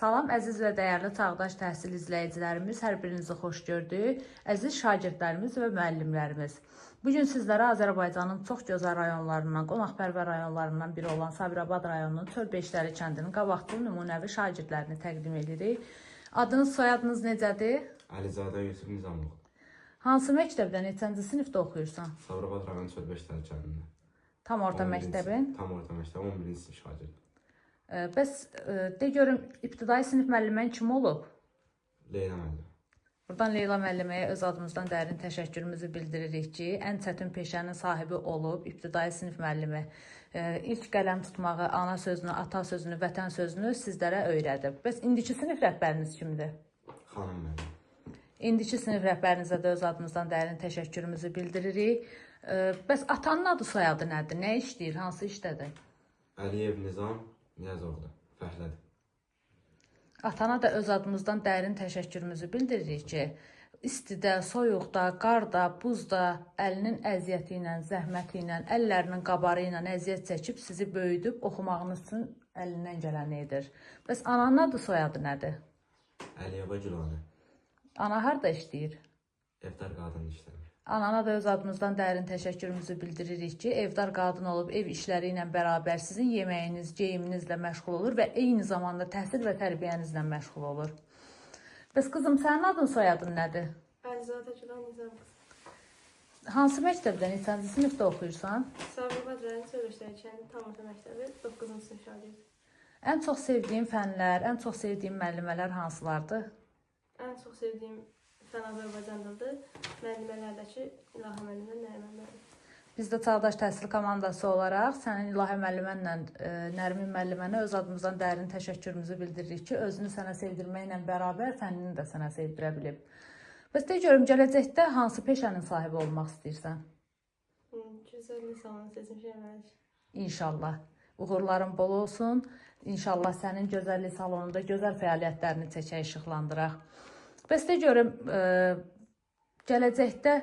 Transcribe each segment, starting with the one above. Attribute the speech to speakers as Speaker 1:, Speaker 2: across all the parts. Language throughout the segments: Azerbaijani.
Speaker 1: Salam əziz və dəyərli Çağdaş Təhsil izləyicilərimiz, hər birinizi xoş gördük. Əziz şagirdlərimiz və müəllimlərimiz. Bu gün sizlərə Azərbaycanın çox gözəl rayonlarından, qonaqpərvər rayonlarından biri olan Sabirabad rayonunun Çöl Beşdəli kəndinin qabaqcıl nümunəvi şagirdlərini təqdim edirik. Adınız, soyadınız necədir?
Speaker 2: Əlizadə Yusuf Nizamoğlu.
Speaker 1: Hansı məktəbdə, neçənci sinifdə oxuyursan?
Speaker 2: Sabirabad rayonu Çöl Beşdəli kəndində.
Speaker 1: Tam orta
Speaker 2: 11-ci
Speaker 1: məktəbin.
Speaker 2: Tam orta məktəb 11-ci sinif şagirdi.
Speaker 1: Bəs de görüm, ibtidai sinif müəllimən kim olub?
Speaker 2: Leyla müəllim.
Speaker 1: Buradan Leyla müəlliməyə öz adımızdan dərin təşəkkürümüzü bildiririk ki, ən çətin peşənin sahibi olub ibtidai sinif müəllimi. İlk qələm tutmağı, ana sözünü, ata sözünü, vətən sözünü sizlərə öyrədib. Bəs indiki sinif rəhbəriniz kimdir?
Speaker 2: Xanım müəllim.
Speaker 1: İndiki sinif rəhbərinizə də öz adımızdan dərin təşəkkürümüzü bildiririk. Bəs atanın adı soyadı nədir? Nə işləyir? Hansı işdədir?
Speaker 2: Əliyev Nizam Niyazoğlu. Fəhlədir.
Speaker 1: Atana da öz adımızdan dərin təşəkkürümüzü bildiririk ki, istidə, soyuqda, qarda, buzda əlinin əziyyəti ilə, zəhməti ilə, əllərinin qabarı ilə əziyyət çəkib sizi böyüdüb oxumağınız üçün əlindən gələni edir. Bəs ananın adı soyadı nədir?
Speaker 2: Əliyeva Gülanə.
Speaker 1: Ana harda işləyir?
Speaker 2: Evdar qadın işləmir.
Speaker 1: Anana da öz adımızdan dərin təşəkkürümüzü bildiririk ki, evdar qadın olub ev işləri ilə bərabər sizin yeməyiniz, geyiminizlə məşğul olur və eyni zamanda təhsil və tərbiyənizlə məşğul olur. Bəs qızım, sənin adın, soyadın nədir?
Speaker 3: Əlizadə Gülan Nizam qızı.
Speaker 1: Hansı məktəbdə, neçənci sinifdə oxuyursan?
Speaker 3: Sabirabad rayonu Çöl Beşdəli kəndi tam orta məktəbi 9-cu sinif şagirdi.
Speaker 1: Ən çox sevdiyin fənlər, ən çox sevdiyin müəllimələr hansılardır?
Speaker 3: Ən çox sevdiyim fən Azərbaycan dilidir. Müəllimələrdəki İlahə müəllimə, Nərimən müəllim.
Speaker 1: Biz də Çağdaş Təhsil komandası olaraq sənin İlahə müəllimənlə, Nərmin müəllimənə öz adımızdan dərin təşəkkürümüzü bildiririk ki, özünü sənə sevdirməklə bərabər fənnini də sənə sevdirə bilib. Bəs de görüm, gələcəkdə hansı peşənin sahibi olmaq istəyirsən?
Speaker 3: Gözəllik salonu seçmişəm mən.
Speaker 1: İnşallah. Uğurların bol olsun. İnşallah sənin gözəllik salonunda gözəl fəaliyyətlərini çəkək, işıqlandıraq. Bəs de görüm, gələcəkdə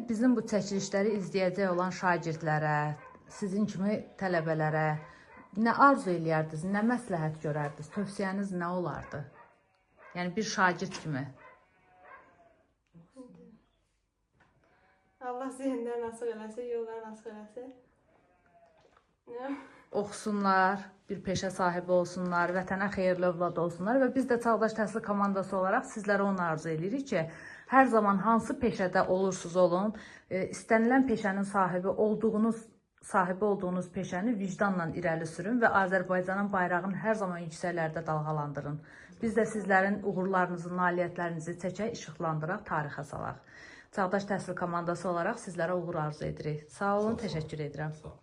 Speaker 1: bizim bu çəkilişləri izləyəcək olan şagirdlərə, sizin kimi tələbələrə nə arzu eləyərdiniz, nə məsləhət görərdiniz, tövsiyəniz nə olardı? Yəni bir şagird kimi.
Speaker 3: Allah zehinlərini açıq eləsin, yollarını açıq eləsin. Nə?
Speaker 1: Oxusunlar, bir peşə sahibi olsunlar, vətənə xeyirli övlad olsunlar və biz də Çağdaş Təhsil komandası olaraq sizlərə onu arzu edirik ki, hər zaman hansı peşədə olursunuz olun, istənilən peşənin sahibi olduğunuz peşəni vicdanla irəli sürün və Azərbaycanın bayrağını hər zaman yüksəklərdə dalğalandırın. Biz də sizlərin uğurlarınızı, nailiyyətlərinizi çəkək, işıqlandıraq, tarixə salaq. Çağdaş Təhsil komandası olaraq sizlərə uğur arzu edirik. Sağ olun, təşəkkür edirəm.
Speaker 2: Sağ ol.